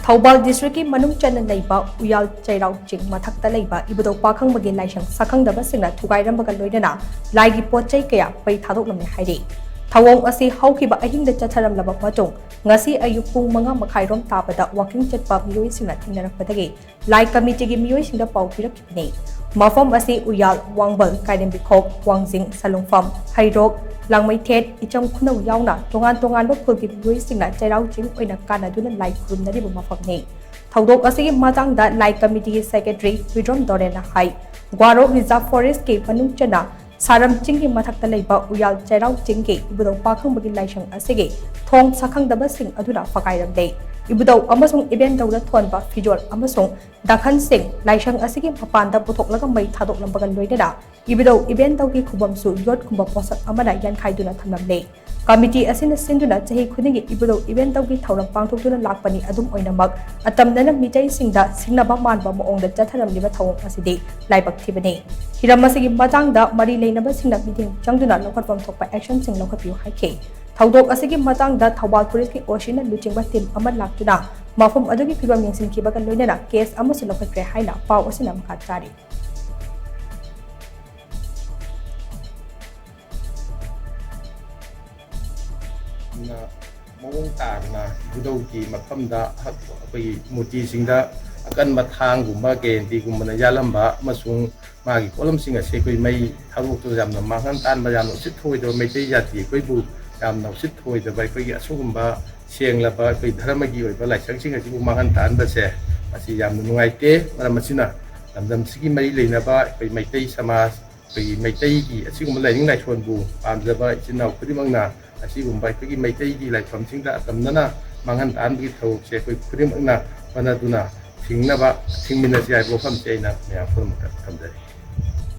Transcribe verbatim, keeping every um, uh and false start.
ꯊꯧꯕꯥꯜ ꯗꯤꯁꯇ꯭ꯔꯤꯛꯀꯤ ꯃꯅꯨꯡ ꯆꯟꯅ ꯂꯩꯕ ꯎꯌꯥꯜ ꯆꯩꯔꯥꯎ ꯆꯤꯡ ꯃꯊꯛꯇ ꯂꯩꯕ ꯏꯕꯨꯙꯧ ꯄꯥꯈꯪꯕꯒꯤ ꯂꯥꯏꯁꯪ ꯁꯛꯈꯪꯗꯕꯁꯤꯡꯅ ꯊꯨꯒꯥꯏꯔꯝꯕꯒ ꯂꯣꯏꯅꯅ ꯂꯥꯏꯒꯤ ꯄꯣꯠ ꯆꯩ ꯀꯌꯥ ꯃꯩ ꯊꯥꯗꯣꯛꯂꯝꯃꯦ ꯍꯥꯏꯔꯤ꯫ ꯊꯧꯑꯣꯡ ꯑꯁꯤ ꯍꯧꯈꯤꯕ ꯑꯍꯤꯡꯗ ꯆꯠꯊꯔꯝꯂꯕ ꯃꯇꯨꯡ, ꯉꯁꯤ ꯑꯌꯨꯛ ꯄꯨꯡ ꯃꯉꯥ ꯃꯈꯥꯏꯔꯣꯝ ꯇꯥꯕꯗ ꯋꯥꯀꯤꯡ ꯆꯠꯄ ꯃꯤꯑꯣꯏꯁꯤꯡꯅ ꯊꯦꯡꯅꯔꯛꯄꯗꯒꯤ ꯂꯥꯏ ꯀꯃꯤꯇꯤꯒꯤ ꯃꯤꯑꯣꯏꯁꯤꯡꯗ ꯄꯥꯎ ꯄꯤꯔꯛꯈꯤꯕꯅꯤ꯫ ꯃꯐꯝ ꯑꯁꯤ ꯎꯌꯥꯜ, ꯋꯥꯡꯕꯜ, ꯀꯥꯏꯔꯦꯝꯕꯤꯈꯣꯛ, ꯋꯥꯡꯖꯤꯡ, ꯁꯂꯨꯡꯐꯝ, ꯍꯩꯔꯣꯛ, ꯂꯥꯡꯃꯩꯊꯦꯠ, ꯏꯆꯝ ꯈꯨꯅꯧ ꯌꯥꯎꯅ ꯇꯣꯉꯥꯟ ꯇꯣꯉꯥꯟꯕ ꯈꯨꯜꯒꯤ ꯃꯤꯑꯣꯏꯁꯤꯡꯅ ꯆꯩꯔꯥꯎ ꯆꯤꯡ ꯑꯣꯏꯅ ꯀꯥꯟꯅꯗꯨꯅ ꯂꯥꯏ ꯈꯨꯔꯨꯝꯅꯔꯤꯕ ꯃꯐꯝꯅꯤ꯫ ꯊꯧꯗꯣꯛ ꯑꯁꯤꯒꯤ ꯃꯇꯥꯡꯗ ꯂꯥꯏ ꯀꯃꯤꯇꯤꯒꯤ ꯁꯦꯀ꯭ꯔꯦꯇꯔꯤ ꯋꯤꯗ꯭ꯔꯣꯝ ꯗꯣꯔꯦꯟꯅ ꯍꯥꯏ, ꯒ꯭ꯋꯥꯔꯣꯛ ꯔꯤꯖꯥꯔꯚ ꯐꯣꯔꯦꯁ꯭ꯠꯀꯤ ꯃꯅꯨꯡ ꯆꯟꯅ ꯁꯥꯔꯝ ꯆꯤꯡꯒꯤ ꯃꯊꯛꯇ ꯂꯩꯕ ꯎꯌꯥꯜ ꯆꯩꯔꯥꯎ ꯆꯤꯡꯒꯤ ꯏꯕꯨꯙꯧ ꯄꯥꯈꯪꯕꯒꯤ ꯂꯥꯏꯁꯪ ꯑꯁꯤꯒꯤ ꯊꯣꯡ ꯁꯛꯈꯪꯗꯕꯁꯤꯡ ꯑꯗꯨꯅ ꯐꯒꯥꯏꯔꯝꯂꯦ꯫ ꯏꯕꯨꯙꯧ ꯑꯃꯁꯨꯡ ꯏꯕꯦꯟꯙꯧꯗ ꯊꯣꯟꯕ ꯐꯤꯖꯣꯜ ꯑꯃꯁꯨꯡ ꯗꯈꯟꯁꯤꯡ ꯂꯥꯏꯁꯪ ꯑꯁꯤꯒꯤ ꯃꯄꯥꯟꯗ ꯄꯨꯊꯣꯛꯂꯒ ꯃꯩ ꯊꯥꯗꯣꯛꯂꯝꯕꯒ ꯂꯣꯏꯅꯅ ꯏꯕꯨꯙꯧ ꯏꯕꯦꯟꯙꯧꯒꯤ ꯈꯨꯕꯝꯁꯨ ꯌꯣꯠꯀꯨꯝꯕ ꯄꯣꯠꯁꯛ ꯑꯃꯅ ꯌꯥꯟꯈꯥꯏꯗꯨꯅ ꯊꯝꯂꯝꯂꯦ꯫ ꯀꯃꯤꯇꯤ ꯑꯁꯤꯅ ꯁꯤꯟꯗꯨꯅ ꯆꯍꯤ ꯈꯨꯗꯤꯡꯒꯤ ꯏꯕꯨꯙꯧ ꯏꯕꯦꯟꯙꯧꯒꯤ ꯊꯧꯔꯝ ꯄꯥꯡꯊꯣꯛꯇꯨꯅ ꯂꯥꯛꯄꯅꯤ꯫ ꯑꯗꯨꯝ ꯑꯣꯏꯅꯃꯛ, ꯑꯇꯝꯅꯅ ꯃꯤꯇꯩꯁꯤꯡꯗ ꯁꯤꯡꯅꯕ ꯃꯥꯟꯕ ꯃꯑꯣꯡꯗ ꯆꯠꯊꯔꯝꯂꯤꯕ ꯊꯧꯑꯣꯡ ꯑꯁꯤꯗꯤ ꯂꯥꯏꯕꯛ ꯊꯤꯕꯅꯤ꯫ ꯍꯤꯔꯝ ꯑꯁꯤꯒꯤ ꯃꯇꯥꯡꯗ ꯃꯔꯤ ꯂꯩꯅꯕꯁꯤꯡꯅ ꯃꯤꯠꯌꯦꯡ ꯆꯪꯗꯨꯅ ꯂꯧꯈꯠꯐꯝ ꯊꯣꯛꯄ ꯑꯦꯛꯁꯟꯁꯤꯡ ꯂꯧꯈꯠꯄꯤꯌꯨ ꯍꯥꯏꯈꯤ꯫ ꯊꯧꯗꯣꯛ ꯑꯁꯤꯒꯤ ꯃꯇꯥꯡꯗ ꯊꯧꯕꯥꯜ ꯄꯨꯂꯤꯁꯀꯤ ꯑꯣꯁꯤꯅ ꯂꯨꯆꯤꯡꯕ ꯇꯤꯝ ꯑꯃ ꯂꯥꯛꯇꯨꯅ ꯃꯐꯝ ꯑꯗꯨꯒꯤ ꯐꯤꯕꯝ ꯌꯦꯡꯁꯤꯟꯈꯤꯕꯒ ꯂꯣꯏꯅꯅ ꯀꯦꯁ ꯑꯃꯁꯨ ꯂꯧꯈꯠꯈ꯭ꯔꯦ ꯍꯥꯏꯅ ꯄꯥꯎ ꯑꯁꯤꯅ ꯃꯈꯥ ꯇꯥꯔꯤ꯫ ꯃꯑꯣꯡ ꯇꯥꯗꯅ ꯏꯕꯨꯙꯧꯒꯤ ꯃꯐꯝꯗ ꯑꯩꯈꯣꯏꯒꯤ ꯃꯨꯔꯇꯤꯁꯤꯡꯗ ꯑꯀꯟꯕ ꯊꯥꯡꯒꯨꯝꯕ ꯀꯦꯟꯗꯤꯒꯨꯝꯕꯅ ꯌꯥꯜꯂꯝꯕ ꯑꯃꯁꯨꯡ ꯃꯥꯒꯤ ꯄꯣꯠꯂꯝꯁꯤꯡ ꯑꯁꯤ ꯑꯩꯈꯣꯏ ꯃꯩ ꯊꯥꯗꯣꯛꯇꯨꯅ ꯌꯥꯝꯅ ꯃꯥꯡꯍꯟ ꯇꯥꯍꯟꯕ, ꯌꯥꯝꯅ ꯎꯁꯤꯠ ꯊꯑꯣꯏꯗꯕ, ꯃꯩꯇꯩ ꯖꯥꯇꯤ ꯑꯩꯈꯣꯏꯕꯨ ꯌꯥꯝꯅ ꯎꯁꯤꯠ ꯊꯑꯣꯏꯗꯕ, ꯑꯩꯈꯣꯏꯒꯤ ꯑꯁꯤꯒꯨꯝꯕ ꯁꯦꯡꯂꯕ ꯑꯩꯈꯣꯏ ꯙꯔꯃꯒꯤ ꯑꯣꯏꯕ ꯂꯥꯏꯁꯪꯁꯤꯡ ꯑꯁꯤꯕꯨ ꯃꯥꯡꯍꯟ ꯇꯥꯍꯟꯕꯁꯦ, ꯃꯁꯤ ꯌꯥꯝꯅ ꯅꯨꯡꯉꯥꯏꯇꯦ꯫ ꯃꯔꯝ ꯑꯁꯤꯅ ꯂꯝꯗꯝꯁꯤꯒꯤ ꯃꯔꯤ ꯂꯩꯅꯕ ꯑꯩꯈꯣꯏ ꯃꯩꯇꯩ ꯁꯃꯥꯖ, ꯑꯩꯈꯣꯏꯒꯤ ꯃꯩꯇꯩꯒꯤ ꯑꯁꯤꯒꯨꯝꯕ ꯂꯥꯏꯅꯤꯡ ꯂꯥꯏꯁꯣꯟꯕꯨ ꯄꯥꯝꯖꯕ ꯏꯆꯤꯟ ꯏꯅꯥꯎ ꯈꯨꯗꯤꯡꯃꯛꯅ ꯑꯁꯤꯒꯨꯝꯕ ꯑꯩꯈꯣꯏꯒꯤ ꯃꯩꯇꯩꯒꯤ ꯂꯥꯏꯐꯝꯁꯤꯡꯗ ꯑꯇꯝꯅꯅ ꯃꯥꯡꯍꯟ ꯇꯥꯍꯟꯕꯒꯤ ꯊꯕꯛꯁꯦ ꯑꯩꯈꯣꯏ ꯈꯨꯗꯤꯡꯃꯛꯅ ꯍꯣꯠꯅꯗꯨꯅ ꯊꯤꯡꯅꯕ, ꯊꯤꯡꯃꯤꯟꯅꯁꯤ ꯍꯥꯏꯕ ꯋꯥꯐꯝꯁꯦ ꯑꯩꯅ ꯃꯌꯥꯝ ꯄꯨꯝꯅꯃꯛꯇ ꯊꯝꯖꯔꯤ꯫